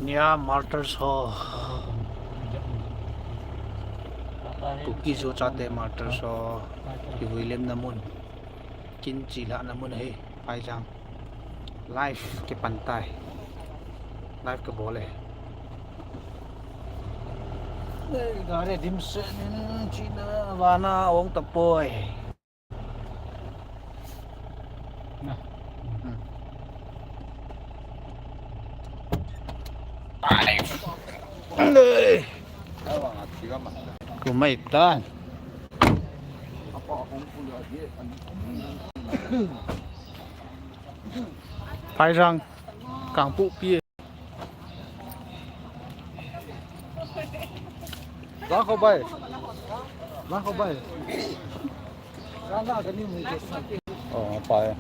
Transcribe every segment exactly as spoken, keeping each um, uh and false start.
Nia martyrs ho. Kuki Zo chate martyrs ho kihuilemna mun, kin chilhahna mun ahi, Phaijang. Live kipan tai. Live kabol e. Ei, gari dimset in china vana ong tapoi. Kumaitan. Phaijang, Kangpokpi. Jangkhobai. Jangkhobai. Oh, pai.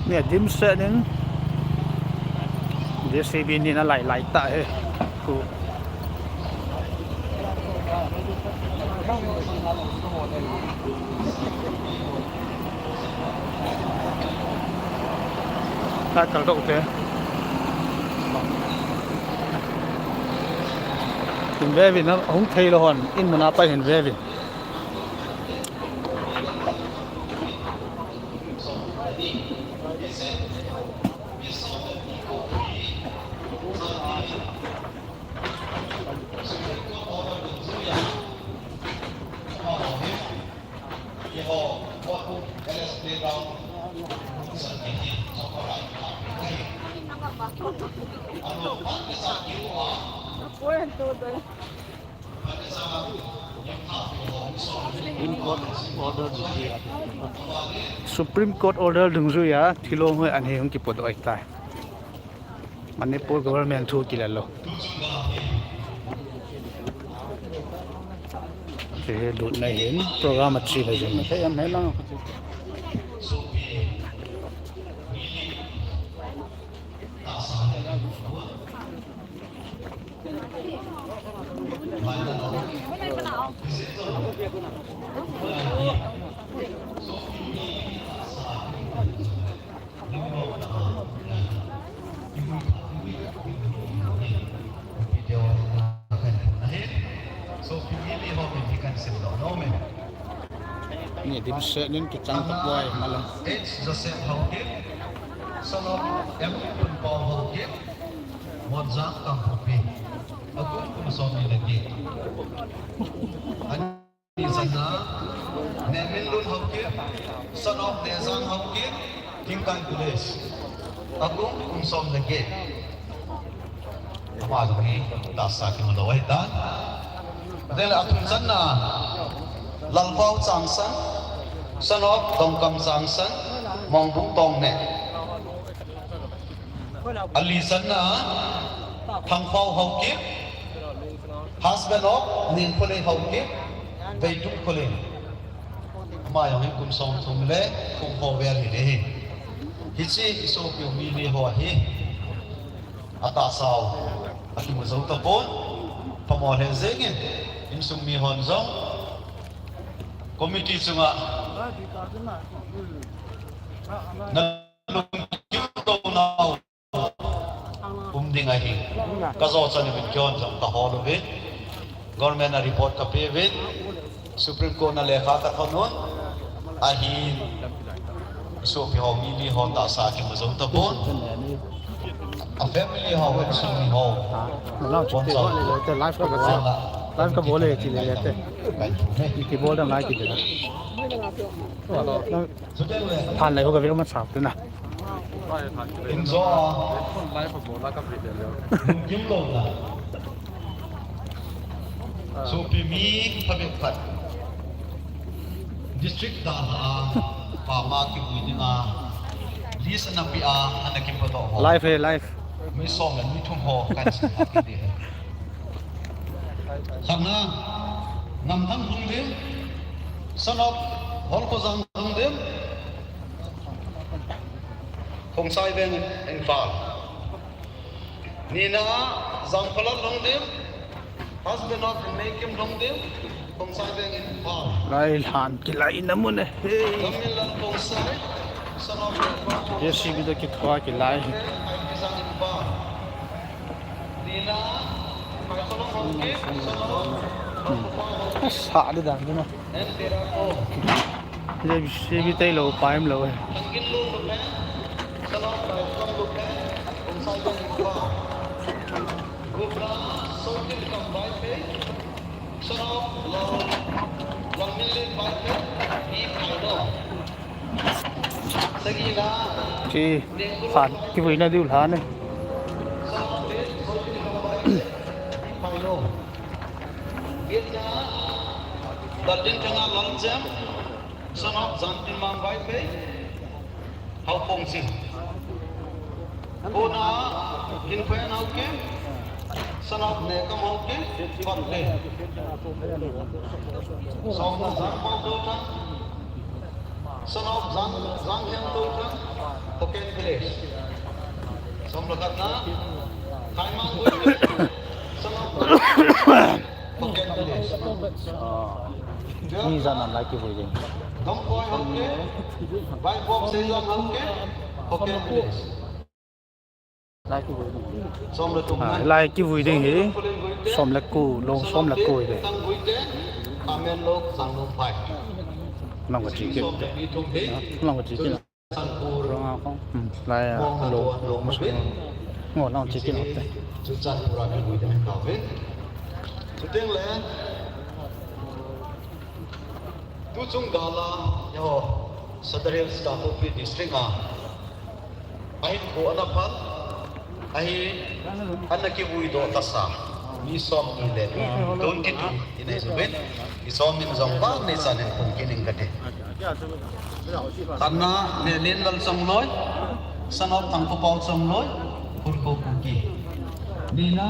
Nia dimset in J C B ni na lai lai ta he. Ku. Ka kal dok te. Hin vevin, hung thei lou hon, in mun a pai hin vevin. Supreme Court order dungjuiya. Supreme Court order dungjuiya, thilong hoi an he hung kipodoh ahitai. Manipur government thu kila lou. Che he lut na hin program a chi na jin. He am he lang. Ni dimset nin kichang tapoi malang. H Joseph Haokip, son of M Punpong Haokip, Motjang Kangpokpi. Akum kum som ni le get. Ani channa, Neminlun Haokip, son of Nejang Haokip, Tingkai Village. Akum kum som le get. Ama jong hi tahsa kimu lou ahitan. Chuteng le athum channa, Lalpao Changsan, son of Dongkam Changsan, Mongbung Tongneh. Ali channa, Thangpao Haokip, husband of Nengkholei Haokip, Veitum Kholei. Ama jong hi kum som thum le kum kho vel hile hi. Hiche i sopi u mi li ho hi atahsa u akimu jou tapon, phamo lheh jengin, insung mi hon jong committee chunga na lungkimlouna um ding ahi. Ka jo chan uvin keiho jong ka hol uvin, government a report ka pe uvin, Supreme Court na lekha ka thot un, ahin sopi ho mi li ho tahsa kimu jou tapon, a family ho, insung mi ho. Live ka bol e, chi le le te. Kibol dang lai kiti la. Phan lai ho ka video ma chap tu na. Enjoy. Lungkimlouna. Sopi mi phabep khat. District dan a pama kivui dinga list ana pe a, ana kipodoh ho. Live he, live. Mi som le mi thum ho kan sin a kiti he. Khatna, Ngamthang Lhungdim, son of Holkhojang Lhungdim, Khongsai Veng, Imphal. Nina, Jangphalal Lhungdim, husband of Neikim Lhungdim, Khongsai Veng, Imphal. Lai lhan kilai na mun e. Hey. Gamminlal Khongsai, son of J C B to kithua kilai. Imphal. Sa di dan na. J C B tai lo, paim lo e. Ki, phat kivuina diu lhan e. Daltin Thanga Lalchem, son of Jantinmang Vaiphei, Haophongsin. Kona, Kinphen Haokip, son of Nekam Haokip, Phate. Somna, Jangpao Touthang, son of Jang, Janghem Touthang, Phokeng Village. Somna khatna, Khaimang Haokip, son of Phokeng Village. Ni jan an lai kivui ding. Dongpoi Haokip, Vaibok Seijang Haokip, Phokeng Village. Somna thum. Ah, lai kivui ding hi. Som le ko, long som le ko hi. Amen lo, sang lo pai. Long ka chi kit. Long ka chi kit. Sanpur. Long a kong. Hmm, lai a, long, long, long. Ngo, long chi kit. Churachandpur a kivui ding ka ve. Chuteng le. Tuchung gal a, eiho, Sadar Hills Kangpokpi District a, ahinkho ana phal, ahi, ana kivui doh tasa, mi somni le mi, twenty-two, inei uvin, mi somni jong vang nei chan in phong kit ing kate. Khatna, Nelen Lalchongloi, son of Thangkhopao Chongloi, Hurko Kuki. Nina,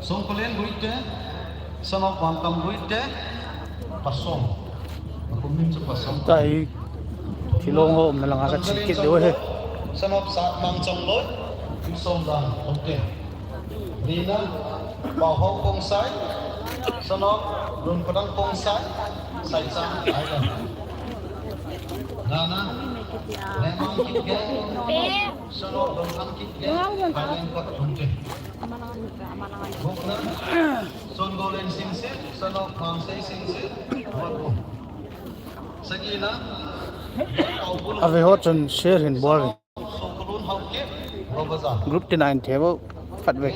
Songkhalen Guite, son of Vangkam Guite, Pasong. Akum min chu Pasong. Ka hi, thilong ho umna langa ka chi kit diu ahi. Son of Satmang Chongloi, Somdang Lhungte. Nina, Paohao Khongsai, son of Lunpadang Khongsai, Saicham Island. Nana, Lemang Kipgen, son of Lungkang Kipgen, Island Kot Lhungte. Bukna, Songolen Singsit, son of Mangsei Singsit, Watbung. Sagina, Paobul. Ave ho chun share hin bol. Group tina in thebo khat ve.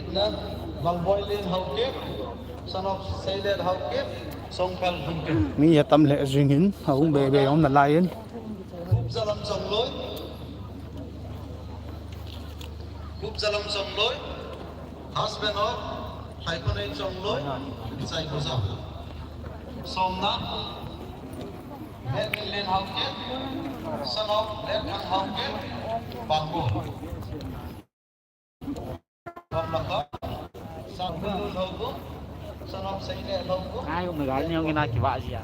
Mi atam lheh jing in, ahung be be jong nalai in. Husband of Haikhonei Chongloi, Isai Gozam. Somna, Late Minlen Haokip, son of Late Thang Haokip, Bangbo. Somna khat, Sangkhonun Haokip, son of Seile Haokip. Ai, umega ni hong ina kiva jia.